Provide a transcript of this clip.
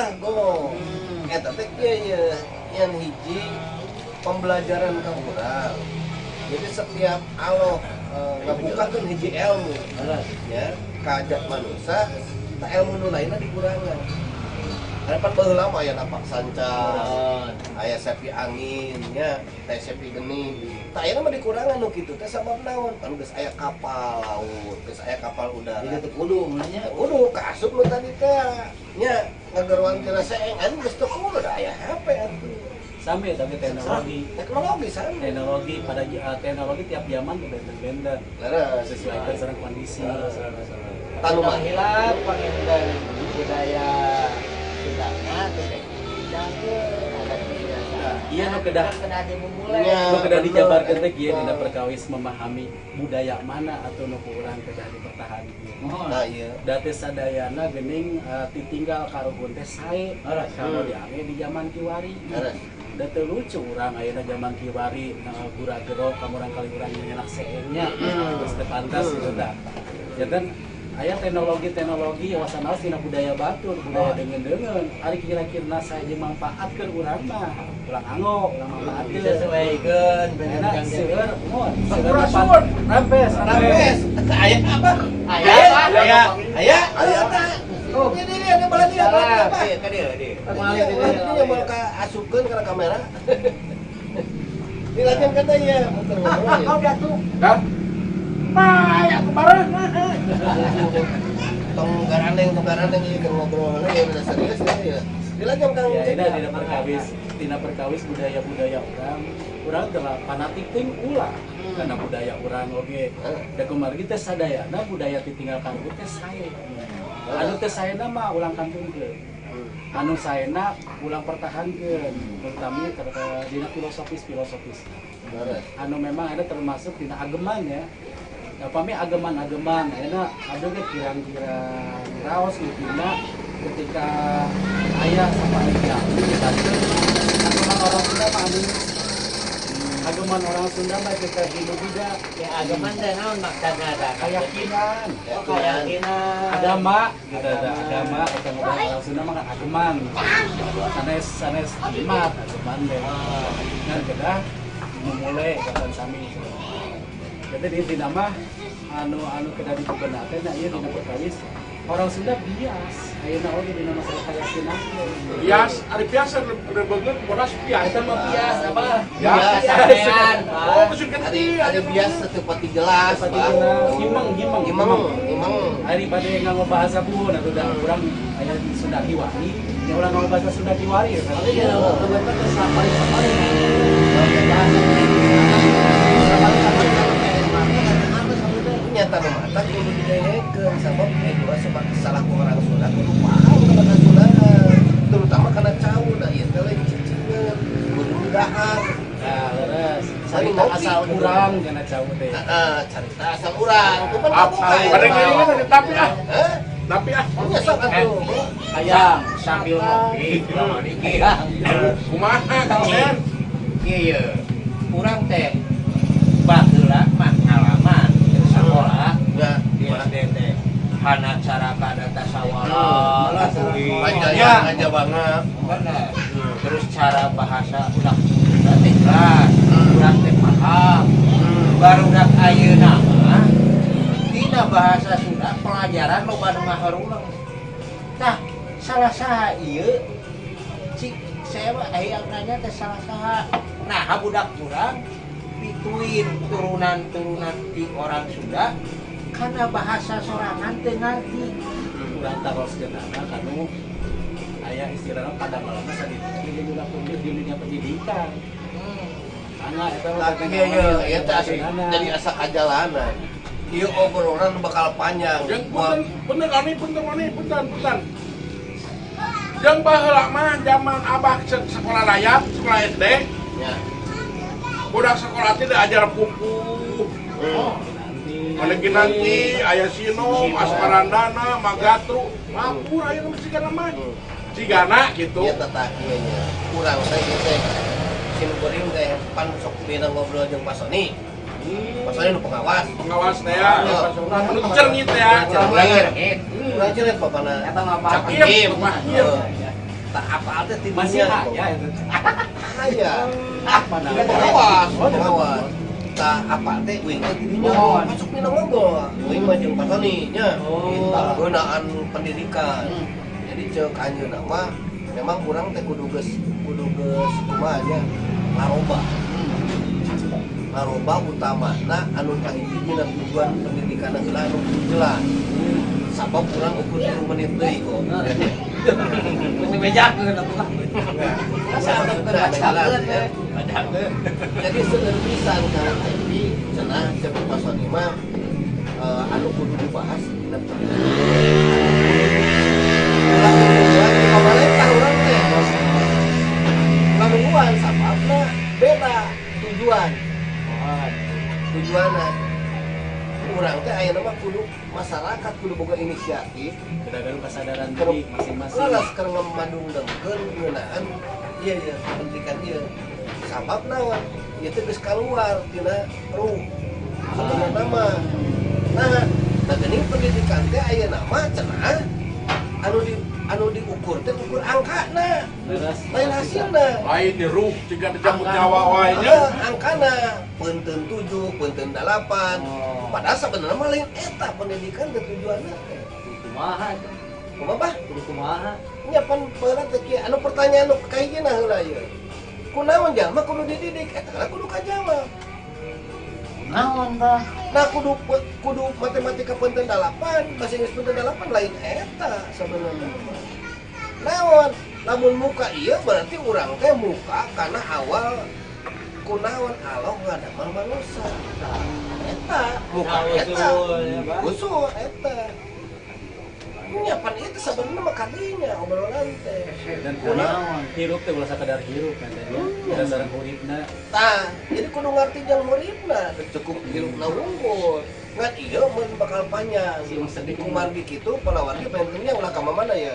Tah, go. Eta teh kieu ye, yang hiji pembelajaran ka urang. Jadi setiap Allah ngabukakeun hiji ilmu ya, ka manusia, tah ilmu nu lainna dikurangan. Karena pan baheula mah aya napak sanca, aya sepi angin nya, teh sepi geni. Tah, ayeuna mah dikurangan nu kitu teh sabab naon? Pan geus aya kapal laut, geus aya kapal udara. Jadi teu kudu mulanya. Kudu kaasup nu tadi teh nya ngageroan tina seeng anu geus teu kudu, da aya HP atuh. Sampai tapi teknologi. Teknologi sami. Teknologi pada teknologi tiap zaman tuh benten-benten. Sesuaikan sareng kondisi. Tanu mah hilap panginten budaya Sundana teh dijaga adat istiadat. Iya, nu kedah. Kedah dimumule. Nya. Nu kedah dijabarkeun teh kieu Eta. Dina perkawis memahami budaya mana atau nu ku urang kedah dipertahankeun. Mohon. Nah, iya. Da teh sadayana geuning titinggal karuhun teh sae kalau diange di zaman kiwari. Da teu lucu urang ayeuna zaman kiwari gura gero ka murang kali urang nyenak seengnya. Geus teu pantas gitu tah. Janten aya teknologi-teknologi wasanaos dina budaya batur, budaya deungeun-deungeun. Ari kira-kira sae jeung manfaatkeun urang mah, ulang anggo, ulang manfaatkeun. Disesuaikan. Enak seueur mun seueur. Sampurasun. Rampes, Rampes. Aya apa? Aya. Aya. Aya. Aya tah. Oh, ini dia ada bala dia, bala dia apa? Ka dieu dieu. Ini yang mau ka asupkeun kana kamera. Dilajeng kata ya, muter ngobrol ya. Kau jatuh. Hah? Nah, ya bareng. Tong garandeng ieu keur ngobrol ya udah serius ya. Ya. Dilajeng Kang. Ya, ini dina perkawis budaya-budaya urang. Urang telah fanatik ting ulah karena budaya urang oge. Da kumargi teh sadayana budaya titinggal karuhun teh sae. Anu teh saena mah ulang kantunkeun. Anu saena ulang pertahankeun, terutama dina filosofis-filosofis. Anu memang ada termasuk dina ageman ya. Ya, pami ageman-ageman ayeuna abdi ge kirang-kirang raos dina ketika aya sapalih jalmi dibaca ageman orang Sunda mah, anu ageman orang Sunda mah ketika Hindu Buddha. Ya, ageman teh naon maksudna tah? Keyakinan. Oh, keyakinan. Agama gitu, ada agama atau ngomong orang Sunda mah kan ageman, sanes sanes jimat, ageman deh kan kedah memulai kapan sami. Jadi di intina mah anu anu kedah dibebenah teh nya ieu dina perkawis orang Sunda bias ayeuna oge dina masalah keyakinan. Bias, ari biasa rebeungeut bodas bias. Eta mah bias apa? Bias. Sampean. Oh, maksud Ari ganti. ari bias teu jelas. Tepati Pak. jelas. Gimeng, gimeng. Gimeng, gimeng. Ari bade nganggo bahasa buhun atuh da urang aya di Sunda Kiwari, nya urang nganggo bahasa Sunda Kiwari ya kan. Tapi ya kebetulan teh sapari sapari. Bahasa sapari sapari. Nyata nu mata kudu didengekeun sabab gua salah ku orang Sunda kudu paham kana Sundaan, terutama kana cau, da ieu teh lain cicingeun kudu dahar. Nah, leres. Saling Carita ngopi. Asal urang kana cau teh. Heeh, carita asal urang itu kan Apa? kabuka ya. Pada ngiringan tapi ah, Hah? tapi ah. Nya sok atuh. Hayang. Sambil ngopi, lama dikit. Kumaha Kang Sen? Iya, urang teh baheula mah ngalaman sekolah Ya, di SD teh. Hana cara kada tasawala lah. Panjang aja banget. Bener. Terus cara bahasa udah teh jelas, urang teh paham. Barudak ayeuna mah dina bahasa Sunda pelajaran loba nu ngaharulang. Tah, salah saha ieu? Cik, saya mah hayang nanya teh salah saha. Nah, budak urang pituin turunan-turunan di orang Sunda karena bahasa sorangan teu ngarti. Urang taroskeunana kanu aya istilahna pada malamna saditu juga di dunia pendidikan. Karena eta mah Tapi iya, iya teh asli jadi asa kajalanan. Ieu obrolan bakal panjang. Yang punten, bener ani punten ani punten punten. Yang baheula mah zaman abah sekolah rakyat, sekolah SD, Ya. Budak sekolah teh diajar pupuh. Oh. Nanti. Mana nanti aya Sinom, Asmarandana, Magatru, mapur aya nu cigana mah. Cigana gitu. Iya, tata ieu nya. Kurang teh ieu teh. Sim kuring teh pan sok bina ngobrol jeung Pak Sony. Pak Sony nu pengawas. Pengawas teh ya, anu cerngit ya. Cerngit. Urang cerngit bapana. Eta mah apa? Cakim, Kim. Pak Kim. Heeh. Tak apa teh ti Masih dunia. aya itu. Aya. Mana? Pengawas, Oh, pengawas. Tah apa teh uing teh ti dinya Oh. masuk dina ngobrol. Uing mah jeung Pak Sony nya. Oh. Ngeunaan pendidikan. Jadi ceuk anjeunna mah memang urang teh kudu geus kumaha nya, ngaroba. Ngaroba utamana anu kahiji dina tujuan pendidikan heula anu kudu jelas. Sabab urang ukur 3 menit deui kok. Mesti bejakeun atuh lah. Asa jelas ya. Jadi seueur pisan Kang Epi cenah cek Pak Sony mah anu kudu dibahas dina pendidikan. Ulah nungguan di pamarentah urang teh. Ulah nungguan sababna beda tujuan. Tujuanna urang teh ayeuna mah kudu masyarakat kudu boga inisiatif. Kedagang kesadaran diri masing-masing. Lalas keur ngemadungdengkeun ngeunaan ieu ieu pendidikan ieu. Sabab naon? Ieu teh geus kaluar tina ruh sebenarna mah. Nah, nah geuning pendidikan teh ayeuna mah cenah anu diukur teh ukur angkana, Leres. Lain hasilna. Lain di ruh jika dicabut nyawa wae nya. Heeh, angkana punten 7, punten 8. Oh. Padahal sebenarnya mah lain eta pendidikan teh tujuanna teh. Kumaha itu? Kumaha, Bah? Kudu kumaha? Nya pan baheula teh kieu anu pertanyaan nu kahijina heula ieu. Kunaon jalma kudu dididik? Eta kana kudu kajawab. Naon tah? Nah, kudu kudu matematika punten 8, bahasa Inggris punten 8, lain eta sebenarnya. Naon? Lamun muka ieu berarti urang teh muka karena awal kunaon Allah ngadamel manusia. Eta muka Nah, eta. usul, ya, Pak. Usul eta. Nya pan itu sebenarnya mah kadinya obrolan teh. Dan kunaon hirup teh ulah sakadar hirup kan teh nya. Dan sareng huripna. Tah, jadi kudu ngarti jang huripna, teu cukup hirupna wungkul. Ngan ieu mun bakal panjang. Si Mang sedih. Kumargi kitu palawargi pentingnya ulah ka mana ya.